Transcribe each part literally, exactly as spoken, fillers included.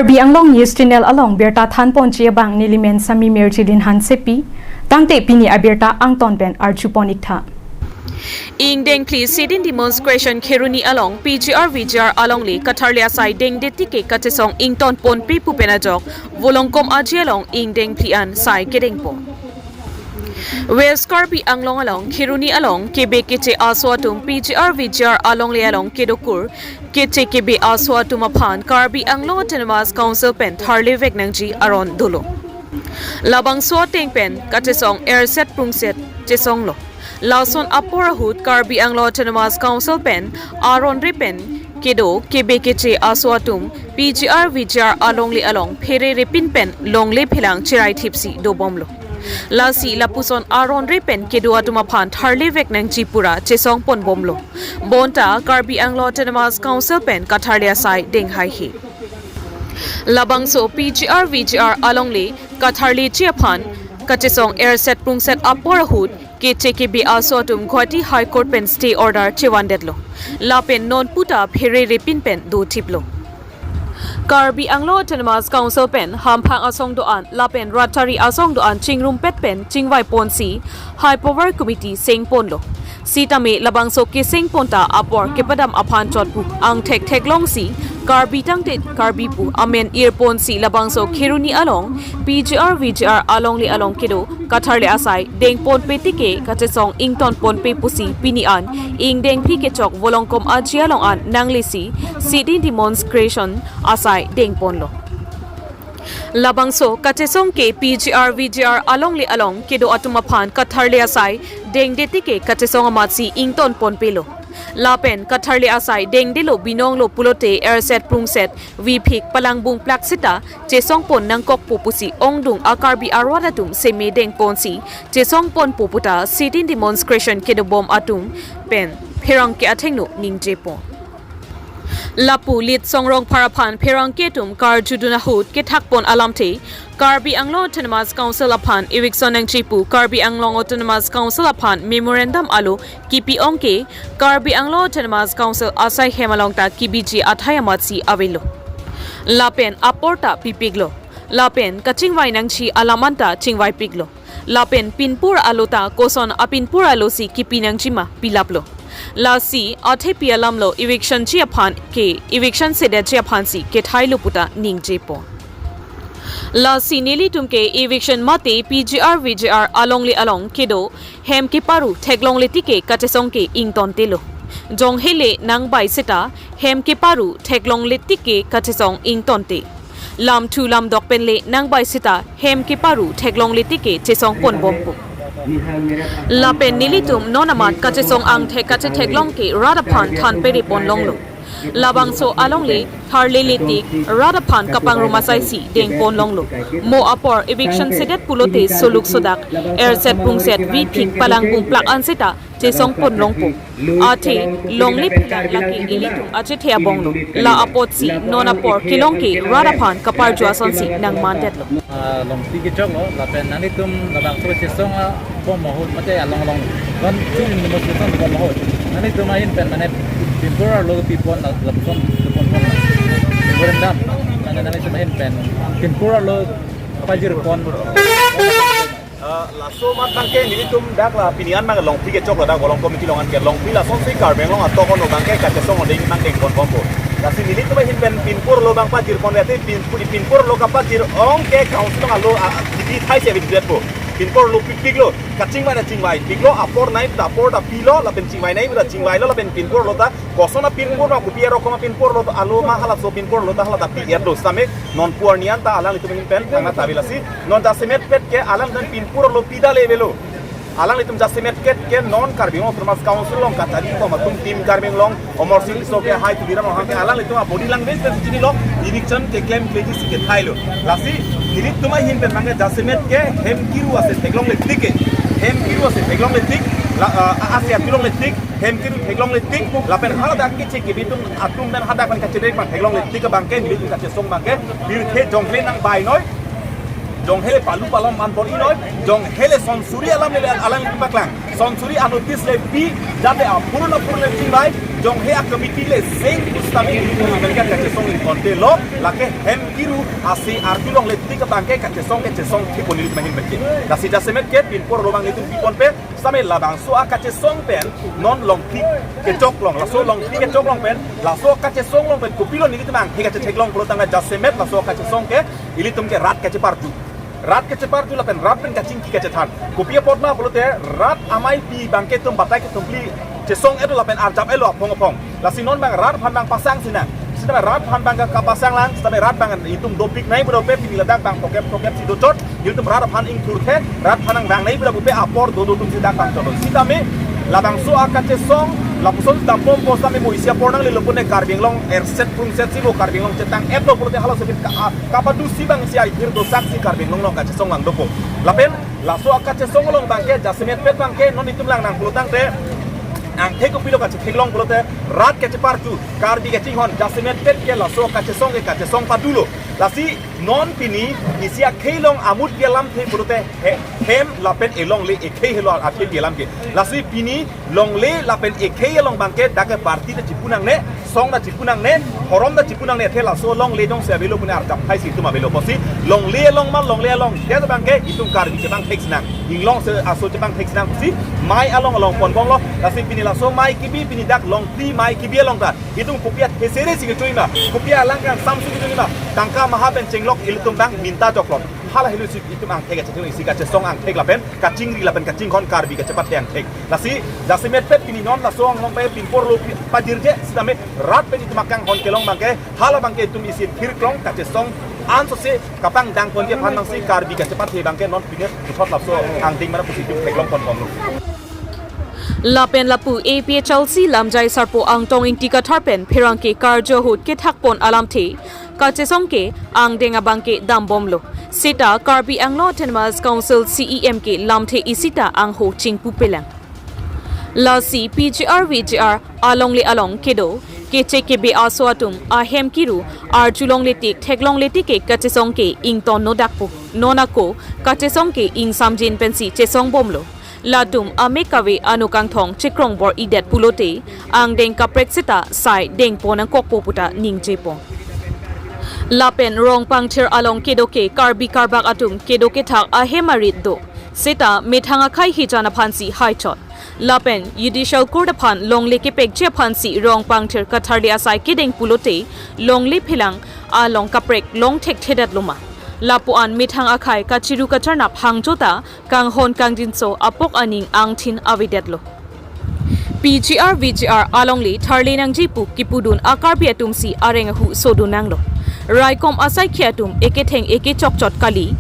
Karbi Anglong News Channel along birta thanponji abang nelimen Sami Mirjilin Hansepi, tangte pini abirta angton pen arjupon iktha. Ingdeng phli sit-in demonstration Kheroni along P G R V G R alongle katharli asai dengde tike kachesong ingtonponpe pu pen ajok Volongkom Aji along ingdeng phli an sai kedengpon. West Karbi Anglong along Kheroni along kebe keche aso atum P G R V G R alongle along kedokur keche kebe aso atum aphan Karbi Anglong Autonomous Council pen tharlevek nangji aron dolo. Labangso ateng pen kachesong erset prungset chesonglo. Lason apor ahut Karbi Anglong Autonomous Council pen aronre pen kedo kebe keche aso atum P G R V G R alongle along phererepin pen longle phelang cherai thipsi dobomlo. Lasi lapuson aronre pen kedo atum aphan tharlevek nangji pura chesongponbomlo. Bonta Karbi Anglong Autonomous Council pen katharli asai denghaihe. Labangso P G R V G R alongle katharliji aphan kachesong erset prungset apor ahut keche kebe aso atum Guwahati High Court pen stay order chevandetlo. Lapen non puta phererepin pen dothiplo. Karbi Anglong Autonomous Council pen hamphang asong do-an lapen ratchari asong do-an chingrumpet pen chingvaiponsi High Power Committee sengponlo. Sitame labangso kesengpon ta apor kepadam aphan chot pu angthek theklongsi Karbi tangte Karbi pu amen irponsi labangso Kheroni along P G R V G R alongle along kedo katharli asai dengponpe tike kachesong ingtonponpe pusi pini an ingdeng phli kechok Volongkom Aji along an nanglesi sit-in demonstration asai dengponlo. Labangso kachesong ke P G R V G R alongle along kedo atum aphan katharli asai dengde tike kachesong amatsi ingtonponpelo. Lapen katharli asai dengdelo binonglo pulote erset prungset viphik palangbung plak seta chesongpon nangkokpo pusi ongdung a-Karbi arat atum seme dengponsi chesongponpo puta sit-in demonstration kedobom atum pen pherangke athengno ningjepon. Lapu Litsong Rongphar aphan pherangke atum karjudun ahut kethakpon alamthe Karbi Anglong Autonomous Council aphan eviction nangji pu Karbi Anglong Autonomous Council aphan memorandum alo kipi ongke Karbi Anglong Autonomous Council asai hem along ta kibiji athai amatsi avelo. Lapen apor ta pipiklo. Lapen kachingvai nangji alam anta chingvaipiklo. Lapen pinpur alo ta koson apinpur alosi kipi nangjima pilaplo. Lasi athepi alamlo evictionji aphan ke eviction sedetji aphansi kethailo puta ningjepon. Lasi nelitum ke eviction mate P G R V G R alongle along kedo hem keparu theklongle tike kachesong ke ingtontelo. Jonghele nangbai seta hem keparu theklongle tike kachesong ingtonte. Lamthu lamdok penle nangbai seta hem keparu theklongle tike chesongponbompo. Lapen nelitum non amat kachesong angthek kachetheklong ke rat aphan thanpereponlonglo. Labangso alongle tharlele tik rat aphan kapangrum asaisi dengponlonglo. Mo apor eviction sedet pulote soluk sodak erset prungset viphik palangbung plak an seta chesongponlongpo. Athe longle phelang lake ilitum achethe abonglo. La apotsi non apor kelong ke rat aphan kaparju asonsi nangmandetlo. Ah, longpi kechoklo, lapen nanglitum labangso chesong abom ahut mate along along. Kon chun ni mo chesong bom ahut. Nanglitum ahin pen mane pinpur arlo pipon la, lapuson pipon pon. Memorandum. Mane nanglitum ahin pen pinpur arlo pajirpon. Ah, laso amat abangke nelitum dak la pini an abang longpi kechoklo, dak Volongkom Aji along an ke longpi, lasonsi Karbi Anglong atok ono abangke kachesong odeng nangdengponbompo. Lasi nelitum ahin pen pinpur arlo abang pajirpon ate pinpur, pinpur arlo kapajir ong ke council along alo, ah, di thai se bidetpo. Pinpur arlo pipiklo, kachingvai ta chingvaipiklo, apor nai ta apor ta pilo, lapen chingvai nai ta chingvailo, lapen pinpur arlo ta koson apinpur ma kopi arokom apinpur arlo ta alo ma halaso pinpur arlo ta hala ta pi-etlo sitame non pu arni an ta alanglitum ahin pen thangta ta avelasi non jasemet pet ke alanglitum pinpur arlo pidale avelo. Alanglitum jasemet pet ke non Karbi Anglong Autonomous Council along kacharibom atum Team Karbi Anglong, Amarsing Tisso ke hai Tuliram Ronghang ke alanglitum a-body language pen chinilo, eviction keklemkleji si kethailo. Lasi nelitum ahin pen abangke jasemet ke hem kiru ase theklongle tik ke. Hem kiru ase theklongle tik. La, ah, ase atulongle tik. Hem kiru theklongle tik, lapen haladak keche kebi atum atum pen hadak pen kachedek abang theklongle tik abangke nelitum kachesong abangke pirthe jonghele nangbai noi, jonghele palu palom anpon inoi, jonghele sonsuri alam le alanglitum paklang, sonsuri anotice le pi, jate apurun apurun le chingvai, Jong he a committee le jeng pusitame ilitum amen ke kachesong ingtonte lo, lake hem kiru ase arjulongle tik abangke kachesong ke chesong thipon ilitum ahin bangke. Lasi jasemet ke pinpur romang ilitum piponpe, same labangso akachesong pen non longphli kechoklong, laso longphli kechoklong pen, laso akachesong along pen kopilo nelitum angthek kachetheklong pulo tangte jasemet laso akachesong ke ilitum ke rat kacheparju. Rat kacheparju lapen rat pen kachingki kachethan. Kopi apot ma pulote rat ameipi abangke itum batai kethumphli chesong-etlo lapen arjap-etlo aphong aphong. Lasi non abang rat aphan abang pasang sinang. Sitame rat aphan abang kapasang lang, sitame rat abang itum dopik nangji pu dope, pini ladak abang tokep tokep si dochot, ilitum rat aphan ingthurthe, rat aphan nangvang nangji pu dope apor dodo atum si dak abang cholo. Sitame labangso akachesong lapuson dampom pusitame mo isi apor nanglelo pune Karbi Anglong erset prungset si bo Karbi Anglong chetang-etlo pulote halaso abit ka a- kapadusi abang si aithir dosak si Karbi Anglong along kachesong abang dopo. Lapen laso akachesong along abangke jasemet pet abangke non itum langnang pulo tangte angthek kopilo kachetheklong pulote rat kacheparju, Karbi kachinghon, jasemet pet ke laso akachesong ke kachesong padulo. Lasi non pini isi akhei along amut pi alamthe pulote he, hem lapen elongle ekhei helo akhei pi alam ke. Lasi pini longle lapen ekhei along abangke dak ke party ta chipu nangne, song ta chipu nangne, horom ta chipu nangne, athe laso longle jongsi avelo pune arjap hai si itum avelo pusi, longle along ma longle along, ya abangke itum Karbi chepangthek sinang, inglong se aso chepangthek sinang pusi, mei along along ponbomlo, lasi pini laso mei kebi pini dak longphli mei kebi along ta, itum kopi athesere si kechoi ma, kopi alang kangsam si kechoi ma, tangka maha pen chenglok ilitum abang minta joklok. Hala helo si itum angthek kachethek isi kachesong angthek lapen kachingri lapen kachinghon Karbi kachepathe angthek. Lasi jasemet pet pini non laso anglong pen pinpur lo pi- pajirje sitame rat pen itum akanghon kelong abangke hala abangke itum isi thirklong kachesong ansose kapangdang ponji aphan nangsi Karbi kachepathe abangke non pine puthot laso angdeng mara pusi itum theklong ponbomlo. Lapen lapu A P H L C lamjai sarpo Angtong Ingti Kathar pen pherangke karjo ahut kethakpon alamthe kachesong ke angdeng abangke dambomlo. Seta Karbi Anglong Autonomous Council C E M ke lamthe isita angho chingpupelang. Lasi P G R V G R alongle along kedo, keche kebe aso atum ahem kiru arjulongle tik theklongle tik ke kachesong ke ington nodakpo. Non ako kachesong ke ingsamjin pensi chesongbomlo. Latum amek kave ano kangthong chekrong bor-idet pulote angdeng kaprek seta sai dengpon nangkokpo puta ningjepo. Lapen Rongpangthir along kedo ke Karbi Karbak atum kedo kethak ahem arit do. Seta methang akhei hijan aphansi haichot. Lapen Judicial Court aphan longle kepekji aphansi Rongpangthir Katharli asai kedeng pulote longle phelang along kaprek long thekthedetlo ma. Lapu-an methang akhei kachiru kacharnap hangjo ta kanghon kangjinso apok aning angthin avedetlo. P G R V G R alongle tharle nangji pu kipudun a-Karbi atumsi areng ahu sodun nanglo. Raikom asaikhi atum eketheng ekechokchot kali,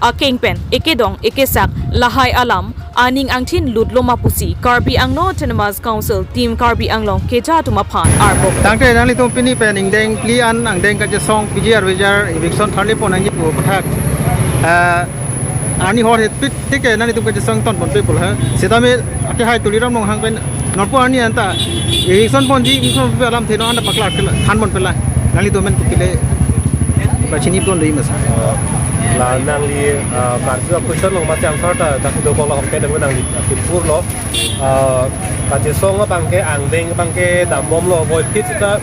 akeng pen ekedong ekesak lahai alam aning angthin lutlo ma pusi Karbi Anglong Autonomous Council Team Karbi Anglong keja atum aphan arbok. Tangte nanglitum pini pen ingdeng phli an angdeng kachesong P G R V G R eviction tharlepon nangji pu aputhak, ah, arni hor het pit tik ke nanglitum kachesong tonponpe pulo ha. Sitame akehai Tuliram Ronghang pen nonpu arni anta eviction ponji, eviction ponpe alamthe non anta paklar ke la, thanponpe la. Nanglitum pen kopilo pachini pon dei masa. La nangli, ah, karju a-question along masi answer ta dak do kok la hok kedeng nangli, ah, purlo. Ah, kachesong abangke angdeng abangke dambomlo, voiphit sita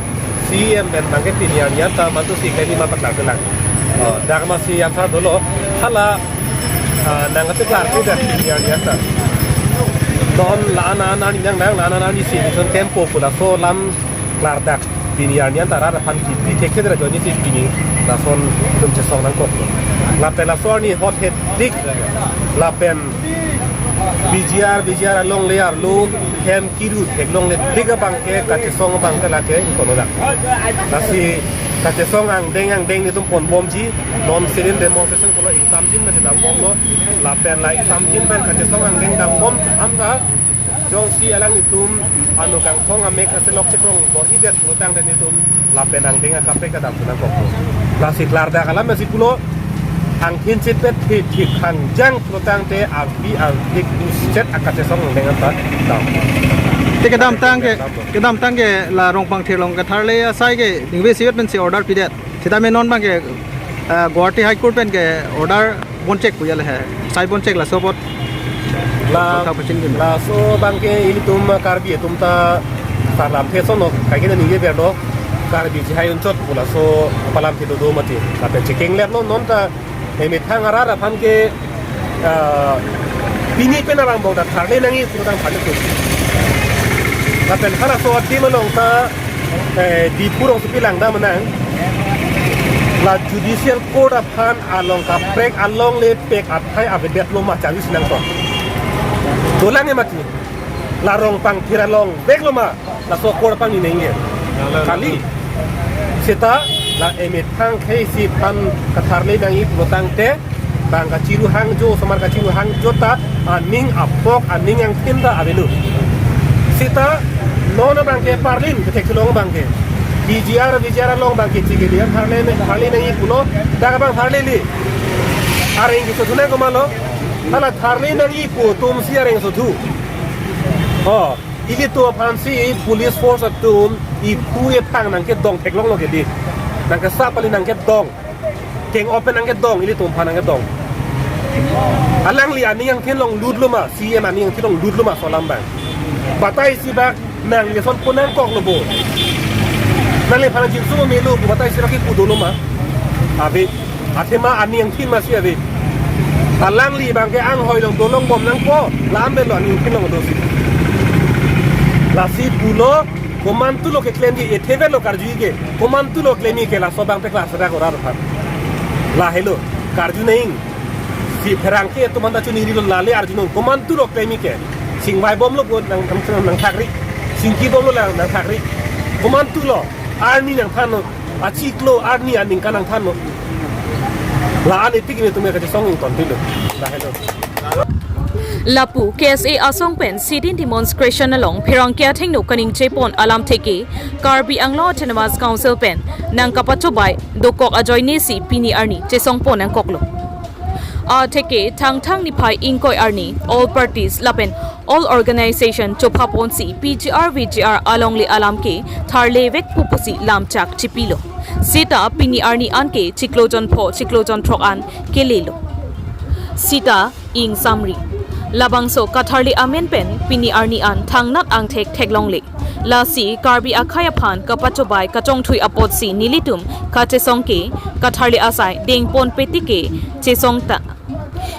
C E M pen abangke pini arni anta mantu si kali ma paklar kelang. Ah, dak masi answer dolo. Hala, ah, nang kate klardak pini arni anta. Non la-an an arni nang nang la-an an arni si eviction klempo pu laso alam klardak. Pini arni anta rat aphan kipi thekthe ra ajoine si pini lason itum chesong nangkok. Lapen laso arni hot het tik lapen P G R, V G R alongle arlo hem kiru theklongle tik abangke kachesong abangke lake ington nodakpo. Lasi kachesong angdeng angdeng nelitum ponbomji, non sit-in demonstration pulo ingsamjin masi dambomlo, lapen la ingsamjin pen kachesong angdeng dambom anta jongsi alanglitum ano kangthong amek aselok chekrong bor-idet pulo tangte nelitum lapen angdeng akaprek ta damthu nangkokpo. Lasi klardak alam si pulo, angthin chitpet thithik hangjang pulo tangte avi avik duschet akachesong angdeng anta dam. Te kedamtang ke, kedamtang ke la Rongpangthir along Katharli asai ke ningve isivet pensi order pidet. Sitame non abangke, ah, Guwahati High Court pen ke order bonchek puya le he. Sai bonchek laso apot. La, kotha pachin din. Laso abangke ilitum Karbi atum ta Sar lamthe ason lo, kaike ningje verlo, Karbi chihai unchot pu laso apalamthe dodo mati. Lapen chekeng leplo, non ta emethang arat aphan ke, ah, pini pen abang bong ta tharle nangji pu tang tharle tu. Lapen halaso adim along ta, eh, Diphu rongsopi langdam nang. La judicial court aphan along kaprek alongle pek athai avedetlo ma charges nangkok. Dolang e mati. La rong pangthir along veklo ma, laso court pangni nangji. Kali. Seta la emethang khei si aphan katharle nangji pulo tangte, bang kachiru hangjo, osomar kachiru hangjo ta, aning apok, aning angthin ta avelo. Seta non abang ke parlin, kethek kelong abang ke. P G R, V G R along abang ke chikili, tharle, tharle nangji pulo, dak abang tharlele. Areng kesothu nang komatlo, hala tharle nangji pu atum si areng sothu. Oh, ilitum aphan si police force atum iphu ephang nangkedong theklonglo kedi. Nangkesap kali, nangkedong. Keng open nangkedong, ilitum aphan nangkedong. Alangli aning angthin along lutlo ma, C M aning angthin along lutlo ma laso alam abang. Batai isi bak nangli ason pu nangkoklo bo. Nangliphan jinsu melo, batai isi bak ke pu dolo ma. Ave. Athema aning angthin masi ave. Alangli abang ke anghoi along dolong bom nangpo, la amen lo aning angthin along dosi. Lasi pulo, komantulo keklemji, ethe avelo karjuji ke, komantulo klemji ke laso abang pe class ra kora ro phan. Lahelo, karju nang. Si pherangke atum anta chuningri lo, lale arju nang, komantulo klemji ke. Singvai bomlo bo nang, nang, nangthakri. Singki bomlo nang, nangthakri. Komantulo, arni nangthanlo. Achiklo arni aningkan nangthanlo. La-an etik ilitum kachesong ington pilo. Lahelo. Lapu K S A asong pen sit-in demonstration along pherangke athengno kaningjepon alamthe ke Karbi Anglong Autonomous Council pen nangkapachobei dokok ajoine si pini arni chesongpon nangkoklo. Atheke Thangthang niphai ingkoi arni all parties lapen all organization chophapon si P G R V G R alongle alam ke tharle vekpo pusi lamchak chipilo. Seta pini arni an ke chiklo jon pho chiklo jon throk an kelelo. Seta ingsamri. Labangso katharle amen pen pini arni an thangnat angthek theklongle. Lasi Karbi akhei aphan kapachobei kachongthui apotsi nelitum kachesong ke katharle asai dengponpe tik ke chesong ta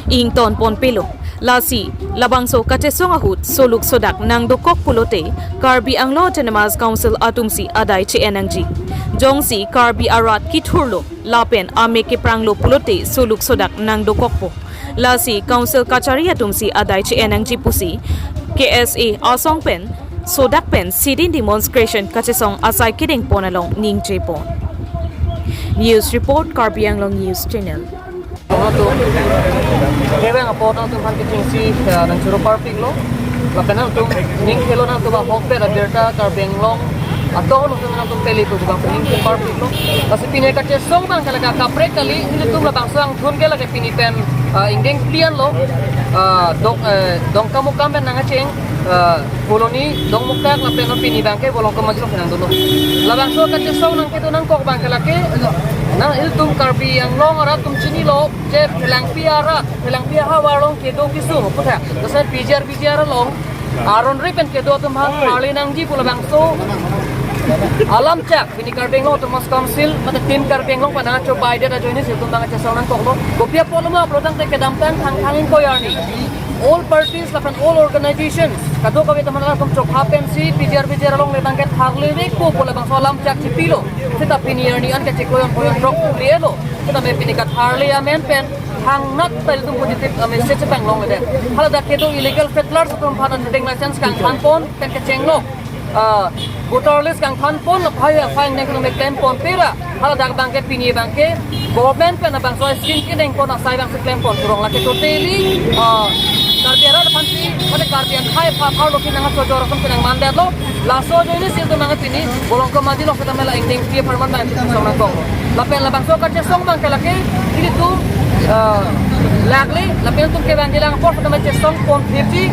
ingtonponpelo. Lasi labangso kachesong ahut soluk sodak nangdokok pulote Karbi Anglong Autonomous Council atumsi adai che-en nangji. Jongsi Karbi arat kethurlo lapen amek kepranglo pulote soluk sodak nangdokokpo. Lasi Council kachari atumsi adai che-en nangji pusi K S A asong pen sodak pen sit-in demonstration kachesong asai kedengpon along ningjepon. News report, Karbi Anglong News Channel. Kevang apot nangtum aphan kechengsi, eh, nangchoro parpiklo. Lapen nangtum ning khelo, nangtum ahokpet abirta Karbi Anglong atoh nangtum, nangtum peli tu bang ning parpiklo. Lasi pini kachesong abang ke lake kaprek kali, nelitum labangso angthun ke lake pini pen, ah, ingdeng phli anlo, ah, Dong, eh, Dongkamukam pen nangkacheng, ah, Colony Dongmukak lapen pini abang ke Volongkom Maji along nangdolo. Labangso kachesong nangkedo nangkok abang ke lake, nang ilitum Karbi Anglong arat atum chinilo, je Phelangpi arat, Phelangpi ahavar along kedo kesung putha. Laso P G R V G R along aron ri pen kedo atum aphan tharle nangji pu labangso alamchak pini Karbi Anglong Autonomous Council mate Team Karbi Anglong pen nangchobei det ajoine si ilitum abang kachesong nangkoklo. Kopi apotlo ma pulo tangte kedamtang Thangthang ingkoi arni all parties lapen all organizations kadokave atum aphan atum chopha pensi P G R V G R alongle abang ke tharle vekpo pu labangso alamchak chipilo. Seta pini arni an ke chiklo jon pho jon throk lelo. Seta me pini katharle amen pen thangnat ta ilitum positive, ah, message panglongle det. Haladak kedo illegal settlers atum aphan hunting license kangthanpon pen kechenglo, ah, voter list kangthanpon, la phai phai neng nang klempon pera. Haladak abang ke pini abang ke government pen labangso scheme kedengpon asai abangsi klempon kurong, lake totally, ah, Karbi arat aphansi, mane Karbi akhei aphan apharlo si nangchojor ason si nangmandetlo. Laso ajoine si ilitum abang pini Volongkom Maji along seta mela ingdeng phli apharman abang kachesong nangkok. Lapen labangso kachesong abang ke lake ilitum, eh, lakle, lapen ilitum kevang jilang apor seta me chesongpon phirji.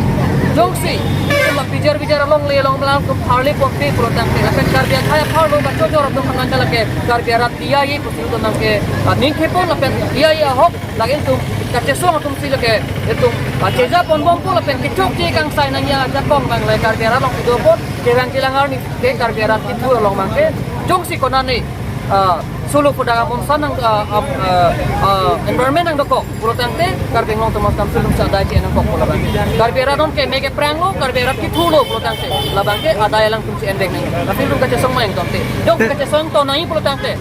Jongsi, itum la pijar pijar along le along lang atum pharle ponpe pulo tangte, lapen Karbi akhei apharlo kachojor atum aphan ke lake Karbi arat diya ye pusi itum nangke, ah, ning thepon lapen diya ye ahok lake itum kachesong atum si lake itum, ah, cheja ponbompo lapen kechokche kangsai nangji ajakong abang le Karbi arat along kedo apot, kevang chelang arni ke Karbi arat kethu along abang ke, jongsi konane, ah, solo phudak amonsan nang, ah, ah, ah, ah, environment nangdokok pulo tangte, Karbi Anglong Autonomous Council atum si adai che-en nangkokpo labang. Karbi arat non ke me kepranglo, Karbi arat kethulo pulo tangte, labang ke adai alangtum si envek nang. Aphi itum kachesong ma ingtonte. Jong kachesong ingtong nangji pulo tangte.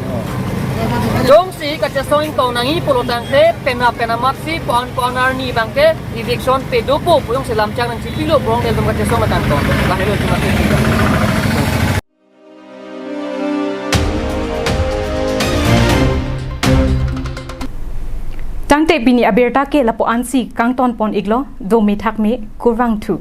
Jongsi kachesong ingtong nangji pulo tangte, penap penamat si po-an po-an arni abang ke eviction pedopo pu jongsi lamchak nangchipilo pu along itum kachesong nangkangtong. Lahelo cuma Tangte pini abirta ke lapu-an si kangton pon iklo, dome thakme, kurvangthu.